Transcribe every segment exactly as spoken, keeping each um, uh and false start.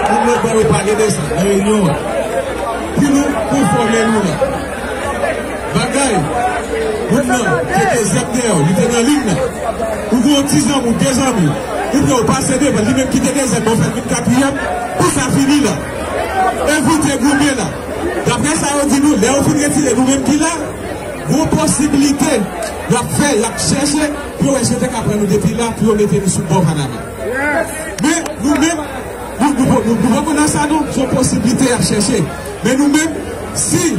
Moun nan ba yo pale de sa nan reyinyon an. Pou nou konfòme nou la. Bagay, moun nan te de zèb dèyè w, li te nan liy nan. Ou gen yon ti zanmi w, de zanmi w, ou pran w pase devan, li menm ki te de zèb, ou fè l vin katriyèm, pou sa fini la. Evite goumen la. Daprè sa yo di nou, lè yo fin retire nou menm ki la, gon posiblite y ap fè, y ap chèche pou yo wè si yo te ka pran nou depi la, pou yo mete nou sou bò Panama. Men, nou menm, nou, nou, nou, nou poko nan sa non, se yon posiblite y ap chèche. Men nou menm, si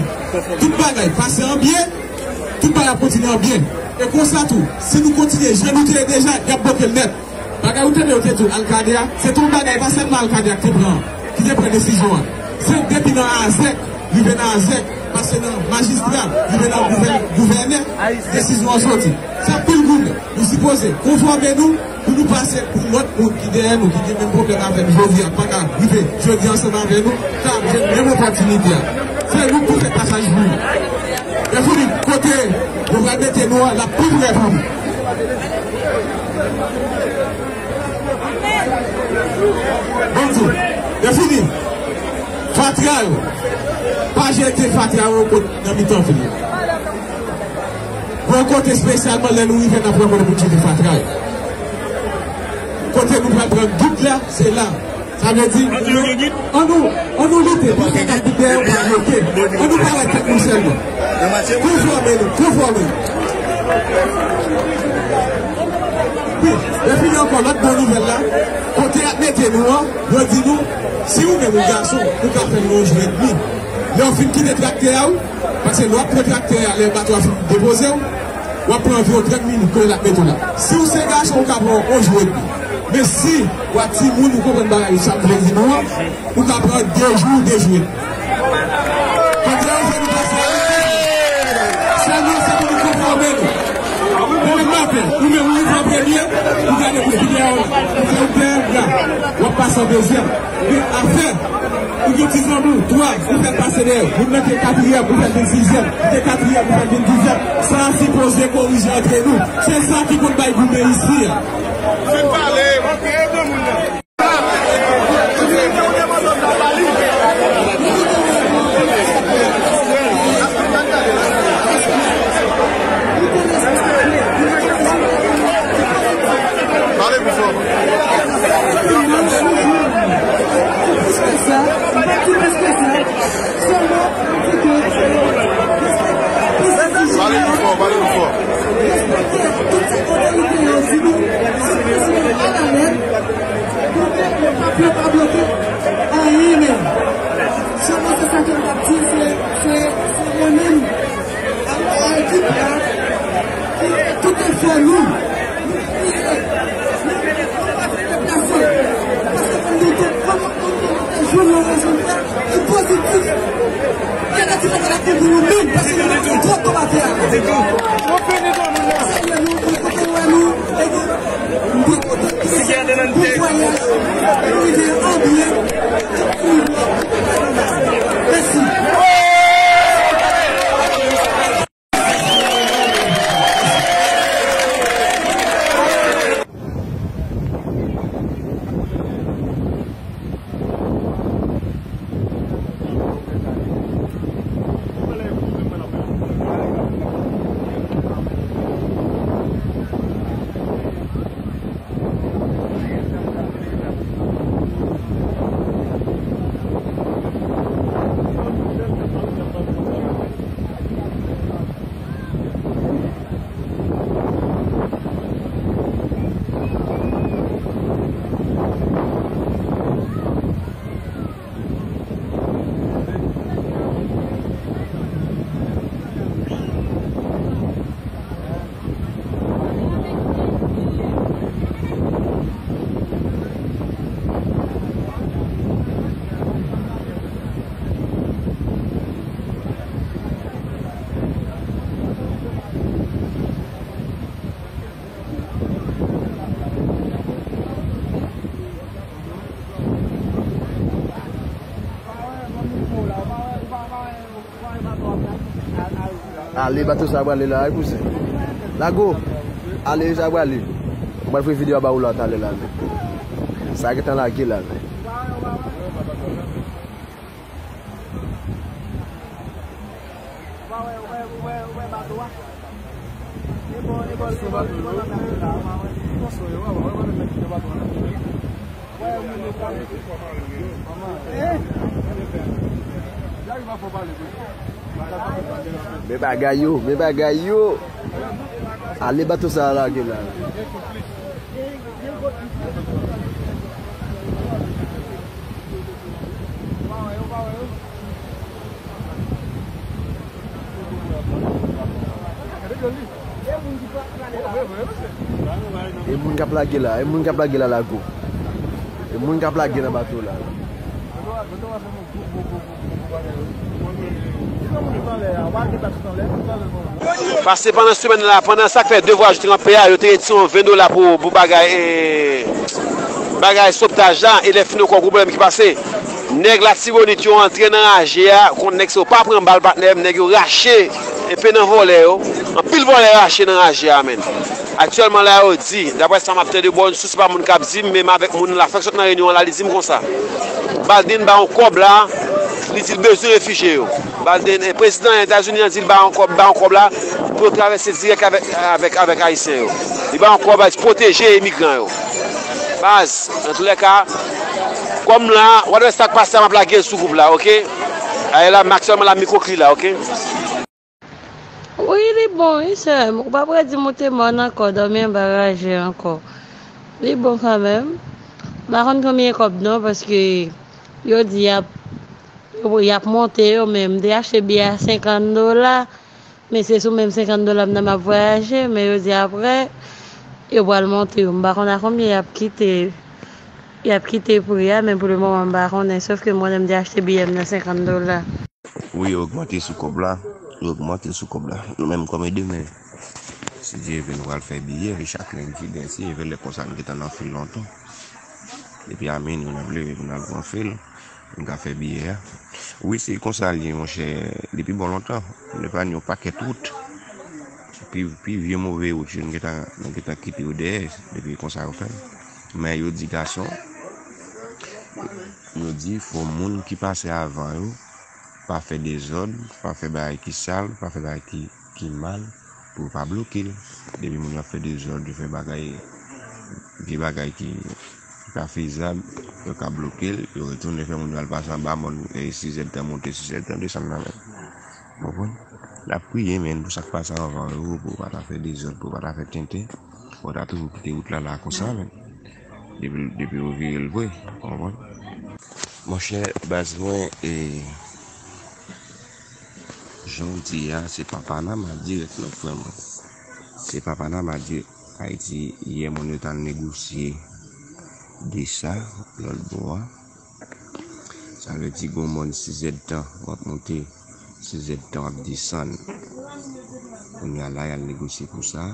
tout bagay pase an byen, tout bagay ap kontinye an byen. E konsa tou, si nou kontinye jan nou te ye deja, y ap bloke l nèt. Bagay ou tande yo te di w Alkadè a, se te yon bagay pa sèlman Alkadè a ki te pran, ki te pran desizyon an. Se depi nan Azèk, rive nan Azèk, pase nan majistra, rive nan gouvè-, gouvènè, desizyon an soti. Se anpil goumen. Nou sipoze konfòme nou pou nou pase pou lòt moun ki dèyè nou, ki gen menm pwoblèm avè n jodi a, pa ka rive jodi ansanm avè nou, ka ap jwenn menm opòtinite a. Se nou k pou fè pasaj pou nou. Lè fini, kote yo pral mete nou an, l ap pi pre pou nou. Bon di, lè fini, fatra yo, pa jete fatra yo kot nan mitan vil la. Gon kote espesyalman lè nou rive n ap rankontre moun jete fatra yo. Kote nou pral pran gid la, se la. Sa vle di, annou, annou, annou lite pou sa k ap vin dèyè yo pa bloke. Annou pa wè tèt nou sèlman. Konfòme nou, konfòme nou. Wi, epi gen ankò lòt bon nouvèl la. Kote y ap mete nou an, yo di nou, si ou menm ou gason, ou ka fè nou yon jou edmi. Lè w fin kite traktè a, wi, paske lè w ap pran traktè a, lè bato a fin depoze w, w ap pran anviwon trant minit kote l ap mete w la. Si w se gason, ou ka pran yon jou edmi. Men si w a timoun, ou konprann bagay sa m vle di nou an, ou ka pran de jou, de jou edmi. Kote yo fè nou pase a, sèlman se pou nou konfòme nou. Demen maten, ou menm ou rive an premye, ou gade pou ki dèyè w la. Ou fè yon dèyè, w ap pase an dezyèm. Men afè, ou gen ti zanmi w, twa, ou fè l pase dèyè. Moun nan ki katriyèm, ou fè l vin sizyèm. Ou te katriyèm, ou fè l vin dizyèm. Sa a sipoze korije antre nou. Se sa ki konn bay goumen isi a. Fin pale. Pale pi fò. Pale pi fò, pale pi fò. Respekte tout sa otorite yo di nou, respekte a la lèt, pou ke yo pa, yo pa bloke anyen, men sèlman se sa ke m ap di, se, se, se remèt a, a ekip la, pou tout efò nou, nou priye, nou priye pou pèp la fè, paske nou te, nou te jwenn yon rezilta ki pozitif. Byen ati la, la gen pou nou menm, paske nou mete yon twòp kòmantè a. Salye nou, mwen kontan wè nou, e nou, mwen kontan pou vwayaj, nou rive an byen, mèsi. Ale, bato sa prale la, wi, kouzen. Lago. Ale, sa prale. Mwen pral fè videyo a ba ou la, talè la, men. Sa gentan lage la, men. Men bagay yo, men bagay yo. Ale bato sa a lage la. E moun k ap lage la, e moun k ap lage la lago. E moun k ap lage nan bato la. Pase pandan semèn la, pandan sa k fè de vwayaj yo te ranpe a, yo te retire yon ven dola pou, pou bagay, eh, bagay sovtaj la, e lè fini ankò gwo pwoblèm ki pase. Nèg Latibonit yo antre nan raje a, kont nèg sa yo pa pran bal patnè m, nèg yo rache, enpe nan vòlè yo, anpil vòlè rache nan raje a menm. Aktyèlman la yo di, daprè sa m ap tande bò yon sous, se pa moun k ap di m, men m avèk moun la fèk sot nan reyinyon an la, li di m konsa. Biden ba yon kòb la, li di l bezwen refijye yo. Biden, eh, prezidan Etazini an di l ba yon kòb, ba yon kòb la, pou yo travèse dirèk avèk, avèk, avèk Ayisyen yo. Li ba yon kòb la, li pwoteje imigran yo. Baz, antoulèka, kòm la, w ap wè sa k pase a, m ap lage l sou gwoup la, oke? Ayè la, m aktyèlman la, m mikwo k li la, oke? Wi, li bon, wi, sè m. Ou p ap redi m ou te mòn ankò, dòmi anba raje ankò. Li bon kanmenm. M pa konn konbyen kòb non, paske yo di y ap, yo, y ap monte yo, men m te achte biyè a senkant dola. Men se sou menm senkant dola m nan m ap vwayaje, men yo di apre, yo pral monte yo. M pa konn a konbyen y ap kite, y ap kite pri a, men pou le moman m pa konnen, sòf ke mwen menm m te achte biyè m nan senkant dola. Wi, yo ogmante sou kòb la. Yo ogmante sou kòb la. Nou menm kòm Edemen, si Dye vle, nou pral fè biyè. E chak lendi, si Dye vle, lè konsa, nou gentan nan fil lontan. Depi a minwi, n ap leve pou n al pran fil, pou n ka fè biyè a. Wi, se konsa l ye, monchè. Depi bon lontan, nou epaye yon pakèt wout. Pi, pi vye move wout yo, nou gentan, nou gentan kite yo dèyè. Depi konsa yo fè l. Men yo di gason, yo di fò moun ki pase avan yo pa fè dezòd, pa fè bagay ki sal, pa fè bagay ki, ki mal, pou yo pa bloke l. Depi moun yo ap fè dezòd, yo fè bagay, vye bagay ki, ki pa fezab, yo ka bloke l, yo retounen fè moun yo al pase anba mòn, e, sizèdtan monte, sizèdtan desann nan menm. Ou konprann? N ap priye, men, pou sa k pase anvan yo, pou yo pa ta fè dezòd, pou yo pa ta fè tenten, pou yo ta toujou kite wout la la konsa, men. Depi, depi yo vire l vre, ou konprann? Monchè, baz mwen, e, jan w di a, se pa Panama dirèk non, frè mwen. Se pa Panama dirèk. Ayiti, yè moun yo t al negosye de sa, lòt bò a. Sa vle di gon mòn sizèdtan w ap monte, sizèdtan w ap desann. Kounye a la, y al negosye pou sa.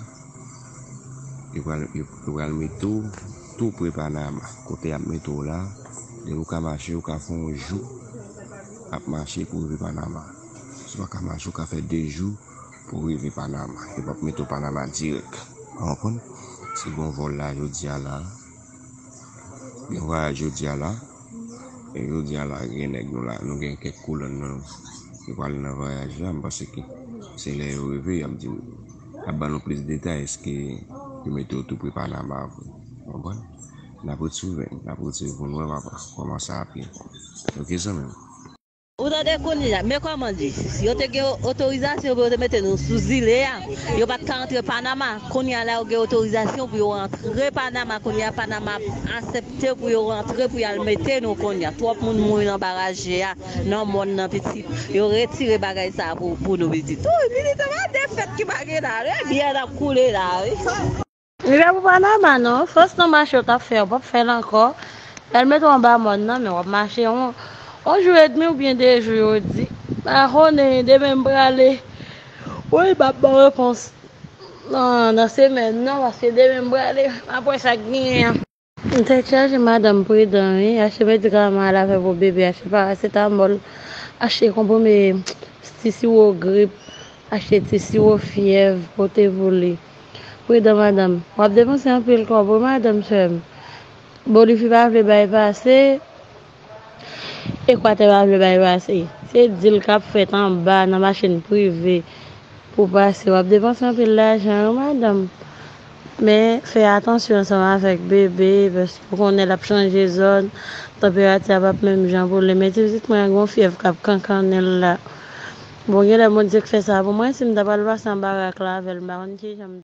Yo pral, yo, yo pral mete w tou pre Panama. Kote y ap mete w la, depi w ka mache, ou ka fè yon jou ap mache pou w rive Panama. Si w pa ka mache, ou ka fè de jou pou w rive Panama. Yo p ap mete w Panama dirèk. Ou konprann? Si gon vòl la jodi a la, gen vwayaj jodi a la, e jodi a la, gen nèg nou la, nou gen kèk kolòn nan nou ki pral nan vwayaj la, m panse ke se lè yo rive, y ap di, y ap ban nou plis detay, èske yo mete yo tou pre Panama vre. Ou konprann? N ap ret swiv, n ap ret swiv pou n wè, papa, kòman sa ap ye. Oke, zanmi m. Ou tande kounye a, men kòman di, yo te gen otorizasyon pou yo te mete nou sou zile a, yo pa t ka antre Panama, kounye a la yo gen otorizasyon pou yo antre Panama, kounye a Panama ap aksepte pou yo antre pou y al mete nou kounye a, twòp moun mouri nan baraj a, nan mòn nan pitit, yo retire bagay sa a pou, pou nou pitit. Wi, pitit, se pa defèt ki pa gen la, wi, biyè n ap koule la, wi. Li pa pou Panama non, fòs nan mache w t ap fè, w p ap fè l ankò. Y al mete w anba mòn nan, men w ap mache yon, yon jou edmi oubyen de jou, yo di. M pa konnen, demen m prale. Wi, m ap ba w repons nan, nan semèn nan, paske demen m prale, m ap wè sa k genyen an. Tèt chaje, madanm, pridan, wi. Achte medikaman al avè pou bebe, achte parasetamòl, achte konprime, ti siwo grip, achte ti siwo fyèv, pote pou li. Pridan, madanm. W ap depanse anpil kòb, wi, madanm, sè m. Bolifi pa vle bay pase. Ekwatè pa vle bay pase. Se dil k ap fèt anba nan machin prive pou pase. W ap depanse anpil lajan wi madanm. Men fè atansyon ansanm avèk bebe paske ou konnen l ap chanje zòn. Tanperati a p ap menm jan pou li. Men ti pitit mwen an gen yon fyèv k ap kankannen l la. Bon, genlè Bondye k fè sa pou mwen. Si m ta pral pase anba rak la avè l, m pa konn kijan m